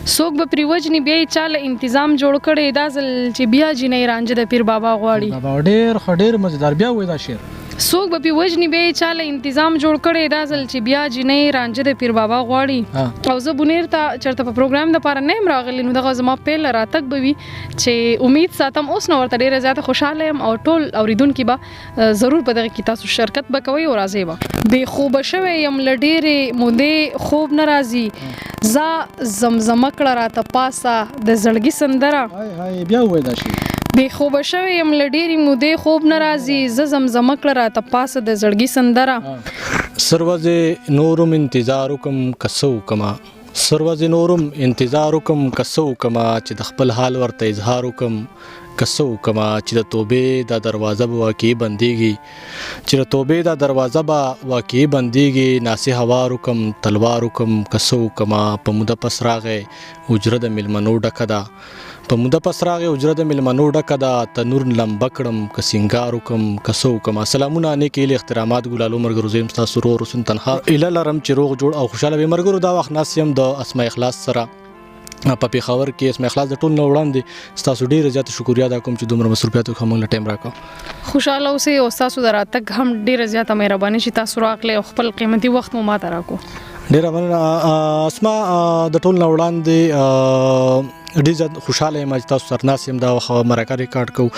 څوک به پرې وژني بیا یې چا له انتظام جوړ کړی، دا ځل چې بیا جینۍ رانجه د پیر بابا غواړي. بابا ډیر ښه، ډیر مزیدار، بیا وایي دا شعر. څوک به پرې وژني بیا یې چا له انتظام جوړ کړی، دا ځل چې بیا جینۍ رانجه د پیر بابا غواړي. او زه بونیر ته چېرته په پروګرام دپاره نه یم راغلې، نو دغه زما پیل راتګ به وي چې امید ساتم اوس نو ورته ډېره زیاته خوشحاله یم، او ټول اوریدونکي به ضرور په دغه کې تاسو شرکت به کوئ او راځئ به. بې خوبه شوی یم له ډېرې مودې، خوب نه راځي، ځه زمزمه کړه راته پاسه د زړګي سندره. هاي هاي، بیا ووایه دا شعر. بې خوبه شوی یم له ډېرې مودې، خوب نه راځي، زه زمزمه کړه راته پاسه د زړګي سندره. سروځې نورم انتظار وکم که څه وکمه، سروځې نورم انتظار وکم که څه وکمه، چې د خپل حال ورته اظهار وکم که څه وکمه، چې د توبې دا دروازه به واقعي بندیږي، چې د توبې دا دروازه به واقعي بندیږي، ناصح وار وکم تلوار وکم که څه وکمه. په موده پس راغی حجره د میلمنو ډکه ده، په موده پس راغی حجره د میلمنو ډکه ده، تنور لمبه کړم که سینګار وکم که څه وکمه. سلامونه، نیکې هیلې، احترامات ګلالو ملګرو، زه یم ستاسو ورور حسن تنها. هیله لرم چې روغ جوړ او خوشحاله وي. ملګرو، دا وخت ناست یم د اسما اخلاص سره په پېښور کې. اسما اخلاص، د ټول نه وړاندې ستاسو ډېره زیاته شکریا ادا کوم چې دومره مصروفیاتو کې موږ له ټایم راکړ. خوشحاله اوسئ، او ستاسو د راتګ هم ډېره زیاته مهرباني چې تاسو راغلئ او خپل قیمتي وخت مو ماته راکو. ډېره مننه اسما. د ټول نه وړاندې ډېر زیات خوشحاله یم چې تاسو سره ناست یم، دا وخت مرکه ریکارډ کوو.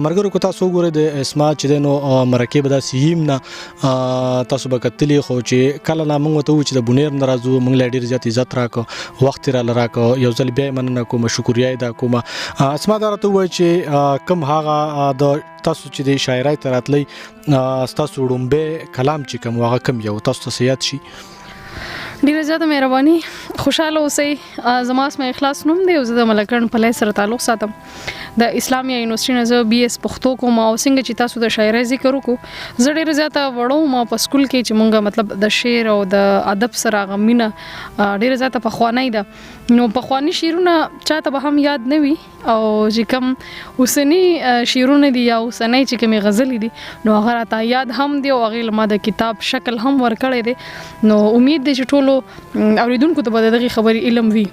ملګرو، که تاسو وګورئ د اسما چې دی نو مرکې به داسې یم نه تاسو به کتلي، خو چې کله نه موږ ته وو چې د بونیر نه راځو، موږ له ډېر زیات عزت راکړ، وخت یې راله راکړ. یو ځل بیا یې مننه کوم، شکریه یې ادا کوم. اسما، دا راته ووایه چې کوم هغه د تاسو چې د شاعرۍ ته راتلئ، ستاسو ړومبی کلام چې کوم و، هغه کوم یو، تاسو ته څه یاد شي؟ ډیره زیاته مهرباني، خوشحاله اوسئ. زما اسماء اخلاص نوم دی او زه د ملکڼ په لای سره تعلق ساتم. د اسلامیه یونیورسټي نه زه بي اس پښتو کوم، او څنګه چې تاسو د شاعرۍ ذکر وکړو، زه ډیره زیاته وړو ما په سکول کې چې مونږ مطلب د شعر او د ادب سره هغه مینه ډیره زیاته پخوانۍ ده، نو پخواني شعرونه چاته به هم یاد نه وي، او چې کوم اوسني شعرونه دي یا اوسنۍ چې کومې غزلې دي، نو هغه راته یاد هم دي، او هغې له ما د کتاب شکل هم ورکړی دی. نو امید دی چې ټولو اوریدونکو ته به د دغې خبرې علم وي.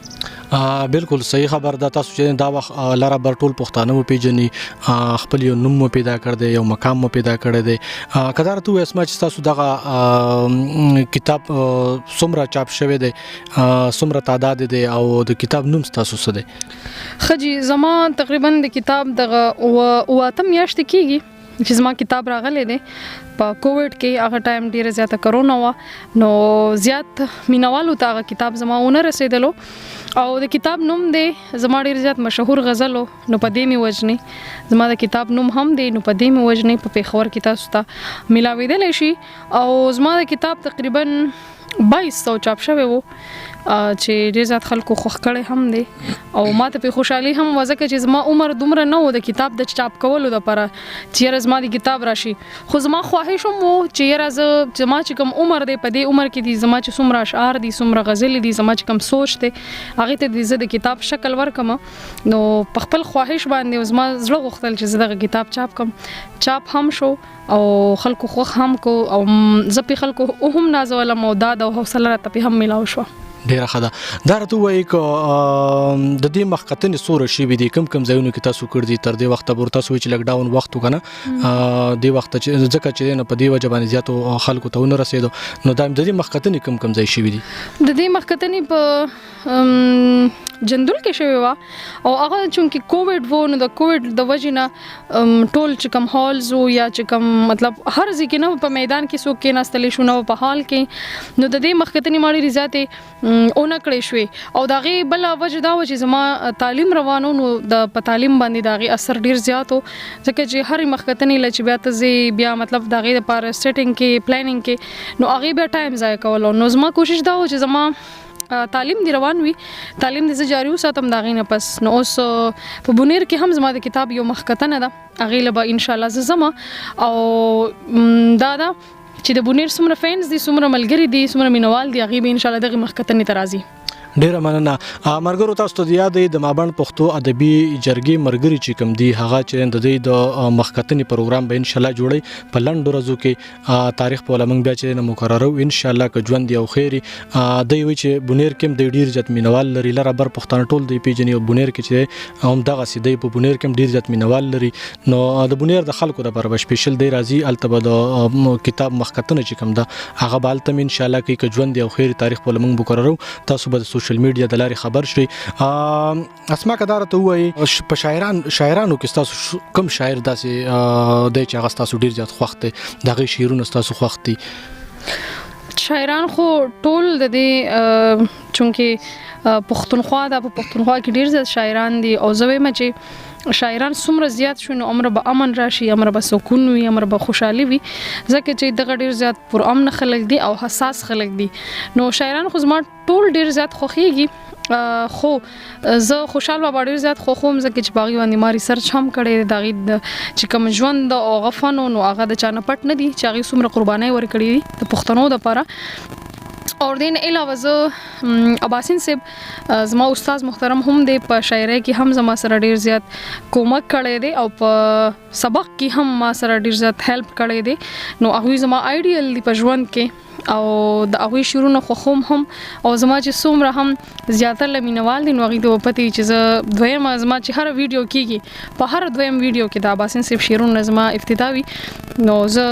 بالکل صحیح خبر ده. تاسو چې دا وخت لره بر ټول پښتانه مو پیژني، خپل یو نوم مو پیدا کړ دی، یو مقام مو پیدا کړی دی. که دا راته ووایې اسما چې تاسو دغه کتاب څومره چاپ شوی دی، څومره تعداد دی، او د کتاب نوم ستاسو څه دی؟ ښه جي، زما تقریبا د کتاب دغه اووه اته میاشتې کېږي چې زما کتاب راغلی دی. په کووډ کې هغه ټایم ډیره زیاته کرونا وه، نو زیات مینوالو ته هغه کتاب زما ونه رسېدلو. او د کتاب نوم دی، زما ډیر زیات مشهور غزل و، نو په دې مې وژنې زما د کتاب نوم هم دی، نو په دې مې وژنې په پېښور کې تاسو ته ملاوېدلی شي. او زما د کتاب تقریبا 2200 چاپ شوی وو چې ډېر زیات خلکو خوښ کړی هم دی، او ما ته پې خوشحالي هم وه، ځکه چې زما عمر دومره نه و د کتاب د چاپ کولو دپاره چې یاره زما د کتاب راشي، خو زما خواهش هم و چې یاره زه زما چې کوم عمر دی، په دې عمر کې دي زما چې څومره اشعار دي، څومره غزلې دي، زما چې کوم سوچ دی، هغې ته دې زه د کتاب شکل ورکړم. نو په خپل خواهش باندې زما زړه غوښتل چې زه دغه کتاب چاپ کړم. چاپ هم شو او خلکو خوښ هم کو، او زه په خلکو هم نازولم، او داد او حوصله راته په هم ملاو شوه. ډیره ښه ده. دا راته ووایئ که د دې مخکتنې څومره شوي دي، کوم کوم ځایونو کې تاسو کړي دي تر دې وخته پورې؟ تاسو وایئ چې لاک ډاون وخت و که نه، دې وخت چې ځکه چې نه په دې وجه باندې زیاتو خلکو ته ونه رسېدو، نو دا د دې مخکتنې کوم کوم ځای شوي دي؟ د دې مخکتنې په جندول کې شوې وه، او هغه چونکې کووډ وو، نو د کووډ د وجې نه ټول چې کوم هالز وو یا چې کوم مطلب هر ځای کې نه په میدان کې څوک کېناستلی شو نه په هال کې، نو د دې مخکتنې ما ډېرې زیاتې ونه کړې شوې. او د هغې بله وجه دا وه چې زما تعلیم روان و، نو د په تعلیم باندې د هغې اثر ډېر زیات و، ځکه چې هرې مخکتنې له چې بیا ته ځې، بیا مطلب د هغې دپاره سیټینګ کې، پلانینګ کې، نو هغې بیا ټایم ضایع کولو. نو زما کوشش دا و چې زما تعلیم دی روان وي، تعلیم دې زه جاري وساتم. د هغې نه پس نو اوس په بونیر کې هم زما د کتاب یو مخکتنه ده، هغې له به انشاءالله زه ځم، او دا ده چې د بونیر څومره فینز دي، څومره ملګري دي، څومره مینوال دي، هغې به انشاءالله دغې مخکتنې ته راځي. ډیره مننه مرګرو. تاسو ته یاد د مابند پښتو ادبي جرګې مرګري چې کوم دی، هغه چې د دې د مخکتنې پروګرام به ان شاء الله جوړي په لنډ ورځو کې، تاریخ په لمنګ بیا چې مقرره ان شاء الله که ژوند او خیری. دی وی چې بونیر کې د ډیر زیات مینوال لري، لره بر پښتانه ټول دی پیژني، او بونیر کې چې هم دغه سي دی په بونیر کې ډیر زیات مینوال لري. نو د بونیر د خلکو د پر سپیشل دی راځي، الته به د کتاب مخکتنه چې کوم ده هغه بالته ان شاء الله کې ژوند او خیر تاریخ په لمنګ مقرره، تاسو به سوشل میډیا د لارې خبر شئ. اسما کدار ته وایي، په شاعرانو کې تاسو کوم شاعر داسې دی چې هغه تاسو ډیر زیات خوښ دی، دغه شعرونه تاسو خوښ دي؟ شاعران خو ټول د دې، چونکه پښتونخوا دا په پښتونخوا کې ډیر زیات شاعران دي، او زه وایم چې شاعران څومره زیات شو نو عمر به امن راشي، عمر به سکون وي، عمر به خوشحالي وي، ځکه چې دغه ډیر زیات پر امن خلک دي او حساس خلک دي. نو شاعران خو زما ټول ډیر زیات خوښیږي، خو زه خوشحال بابا ډیر زیات خوښوم، ځکه چې باغی باندې ما ریسرچ هم کړی، د هغې چې کوم ژوند او هغه فن، نو هغه د چا نه پټ نه دي چې هغې څومره قربانۍ ورکړې دي د پښتنو دپاره. اور دین علاوه زه اباسین صاحب زما استاد محترم هم دی، په شاعرۍ کې هم زما سره ډیر زیات کومک کړی دی او په سبق کې هم ما سره ډیر زیات هیلپ کړی دی. نو هغوی زما آیډیل دی په ژوند کې، او د هغوی شعرونه خوښوم هم، او زما چې څومره هم زیاتره له مینهوال دي نو هغوی ته به پته وي چې زه دویمه زما چې هره ویډیو کیږي، په هر دویم ویډیو کې د اباسین صاحب شعرونه زما ابتدا وي. نو زه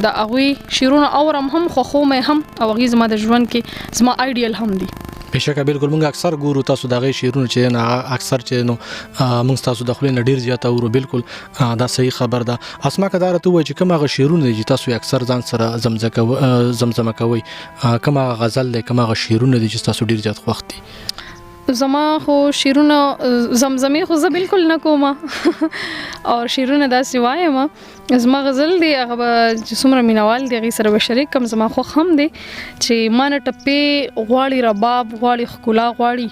د هغوی شعرونه اورم هم، خوښوم یې هم، او هغوی زما د ژوند کې زما آیډیل هم دي. بېشکه، بالکل، موږ اکثر ګورو تاسو د هغې شعرونه چې نه اکثر چې نو موږ تاسو د خولې نه ډېر زیات اورو. بالکل دا صحیح خبر ده. اسما که دا راته ووایي چې کوم هغه شعرونه دي چې تاسو یې اکثر ځان سره زمزمه کوئ، کوم هغه غزل دی، کوم هغه شعرونه دي چې تاسو ډېر زیات خوښ دي؟ زما خو شعرونه زمزمې خو زه بالکل نه کوم او شعرونه داسې وایم. زما غزل دی، هغه به چې څومره مینهوال دي هغې سره به شریک کړم. زما خوښ هم دی چې ما نه ټپې غواړي رباب غواړي ښکلا غواړي،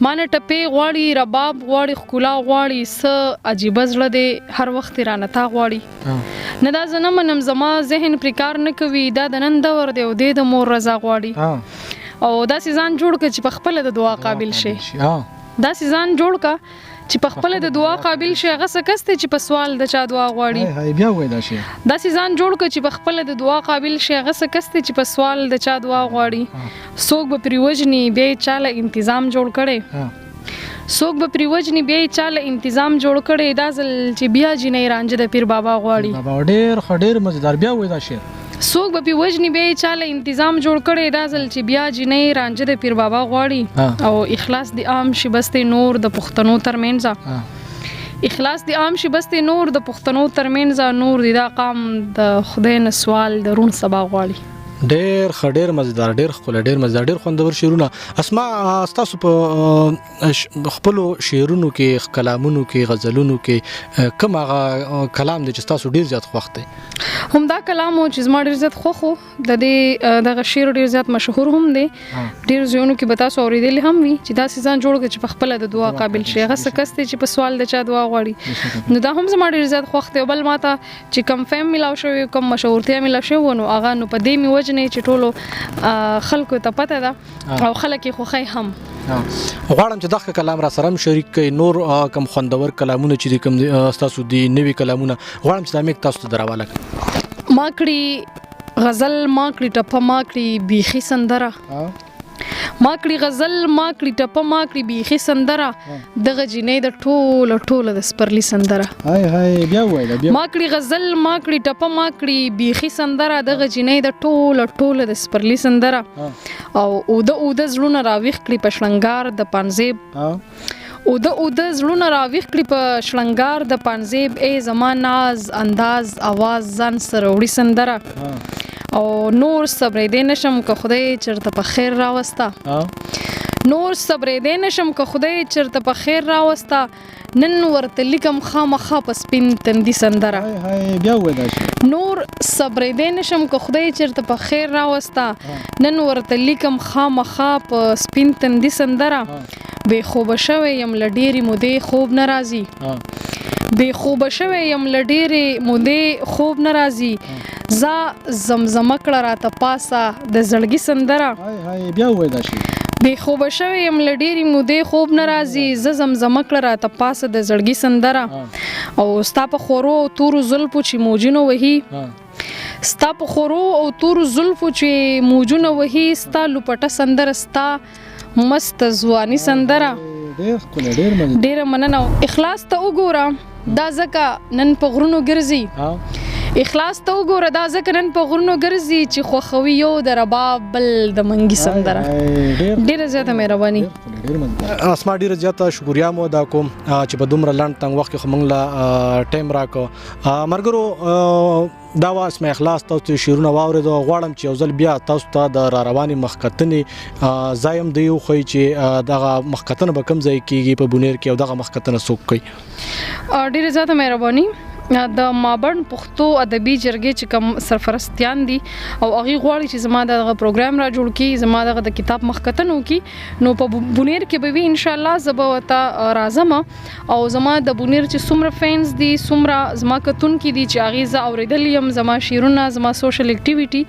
ما نه ټپې غواړي رباب غواړي ښکلا غواړي، څه عجیبه زړه دی هر وخت یې رانه تا غواړي. نه دا زه نه منم، زما ذهن پرې کار نه کوي، دا د نن دور دی او دی د مور رضا غواړي. او داسې ځان جوړ کړه چې په خپله د دعا قابل شي، داسې ځان جوړ کړه چې په خپله د دعا قابل شي، هغه څه کس دی چې په سوال د چا دعا غواړي. بیا ووایه دا شعر. داسې ځان جوړ کړه چې په خپله د دعا قابل شي، هغه څه کس دی چې په سوال د چا دعا غواړي. څوک به پرې وژني بیا یې چا له انتظام جوړ کړی، څوک به پرې وژني بیا یې چا له انتظام جوړ کړی، دا ځل چې بیا جینۍ رانجه د پیر بابا غواړي. ډېر ښه، ډېر مزیدار، بیا ووایه دا شعر. څوک به پې وژني بیا یې چا له انتظام جوړ کړی، دا ځل چې بیا جینۍ رانجه د پیر بابا غواړي. او اخلاص دې عام شي بس دی نور د پښتنو ترمنځ، اخلاص دې عام شي بس دی نور د پښتنو ترمنځ، نور دې دا قام د خدای نه سوال د روڼ سبا غواړي. ډېر ښه، ډېر مزیدار، ډېر ښکلی، ډېر مزیدار، ډېر خوندور شعرونه. اسما، ستاسو په خپلو شعرونو کې، کلامونو کې، غزلونو کې کوم هغه کلام دی چې ستاسو ډېر زیات خوښ دی؟ همدا کلام و چې زما ډېر زیات خوښ و، د دې دغه شعر ډېر زیات مشهور هم دی، ډېر ځایونو کې به تاسو اورېدلی هم وي چې داسې ځان جوړ کړه چې په خپله د دعا قابل شي، هغه څه کس دی چې په سوال د چا دعا غواړي. نو دا هم زما ډېر زیات خوښ دی. او بل ما ته چې کوم فیم میلاو شوی، کوم مشهورتیا میلاو شوی و، نو هغه نو په دې مې وجنې چې ټولو خلکو ته پته ده او خلک یې خوښوي هم. غواړم چې دغه کلام را سره هم شریک کړئ، نور کوم خوندور کلامونه چې دي، کوم ستاسو دي نوي کلامونه، غواړم چې دا میک تاسو ته درواله کړم. ما کړي غزل، ما کړي ټپه، ما کړي بیخي سندره، ما کړي غزل، ما کړي ټپه، ما کړي بیخي سندره، دغه جینۍ د ټوله ټوله د سپرلي سندره. های های، بیا ووایه بیا. ما کړي غزل، ما کړي ټپه، ما کړي بیخي سندره، دغه جینۍ د ټوله ټوله د سپرلي سندره. او اوده اوده زړونه راویښ کړي په شړنګار د پانزیب، اوده اوده زړونه راویښ کړي په شړنګار د پانزیب، ای زما ناز انداز اواز ځان سره وړي سندره. او نور صبرېدی نشم که خدای چېرته په خیر راوسته، نور صبرېدی نشم که خدای چېرته په خیر راوسته، نن ورته لیکم خامخا په سپین تندي سندره. بیا ووایه دا شعر. نور صبرېدی نشم که خدای چېرته په خیر راوسته، نن ورته لیکم خامخا په سپین تندي سندره. بې خوبه شوی یم له ډېرې مودې خوب نه راځي، بې خوبه شوی یم له ډېرې مودې خوب نه راځي، ځه زمزمه کړه راته پاسه د زړګي سندره. بیا ووایه دا شعر. بې خوبه شوې یم له ډېرې مودې خوب نه راځي، زه زمزمه کړه راته پاسه د زړګي سندره، او ستا په خورو او تورو زلفو چې موجونه وهي، ستا په خورو او تورو زلفو چې موجونه وهي، ستا لوپټه سندره، ستا مسته ځواني سندره. ډېر ښکلی، ډېر مزه. ډېره مننه. اخلاص ته وګوره دا ځکه نن په غرونو ګرځي، اخلاص ته وګوره دا ځکه نن په غرونو ګرځي، چې خوښوي یو د رباب بل د منګي سندره. ډېره زیاته مهرباني. اسما، ډېره زیاته شکریا مو ادا کوم چې په دومره لنډ تنګ وخت کې خو موږ له ټایم راکړ. ملګرو، دا وه اسما اخلاص، تاسو شعرونه واورېدو. غواړم چې یو ځل بیا تاسو ته د را روانې مخکتنې ځای هم دی وښیي چې دغه مخکتنه به کوم ځای کېږي په بونیر کې او دغه مخکتنه څوک کوي. ډېره زیاته مهرباني. د مابڼ پښتو ادبي جرګې چې کوم سرپرستیان دي او هغوی غواړي چې زما دغه پروګرام را جوړ کړي، زما دغه د کتاب مخکتنه وکړي، نو په بونیر کې به وي ان شاء الله. زه به ورته راځم او زما د بونیر چې څومره fans دي، څومره زما کتونکي دي چې هغې زه اورېدلی یم، زما شعرونه، زما social activity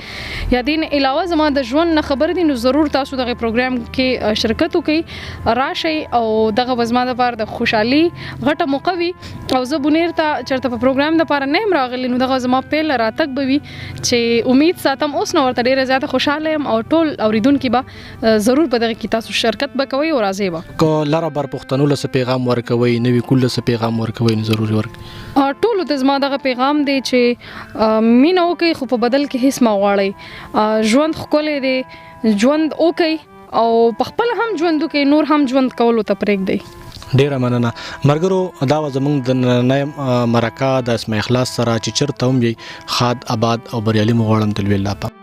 یا دې نه علاوه زما د ژوند نه خبر دي، نو ضرور تاسو دغه پروګرام کې شرکت وکړئ، راشئ او دغه به زما دپاره د خوشحالي غټه موقع وي. او زه بونیر ته چېرته په پروګرام دپاره نه یم راغلی، نو دغه زما پیل راتګ به وي چې امید ساتم اوس نه ورته ډېره زیاته خوشحاله یم او ټول اوریدونکي به ضرور په دغه کې تاسو شرکت به کوئ او راځئ به. که لره بر پښتنو له څه پیغام ورکوئ، نوي کول له څه پیغام ورکوئ، نو ضرور یې ورکوئ. ټولو ته زما دغه پیغام دی چې مینه وکړئ خو په بدل کې هیڅ مه غواړئ. ژوند ښکلی دی، ژوند وکړئ او په خپله هم ژوند وکړئ، نور هم ژوند کولو ته پرېږدئ. ډیره مننه مرګرو. دا وه زموږ د نننۍ مرکه د اسما اخلاص سره. چې چېرته هم یئ، ښاد، آباد او بریالي مو غواړم. د لوی الله په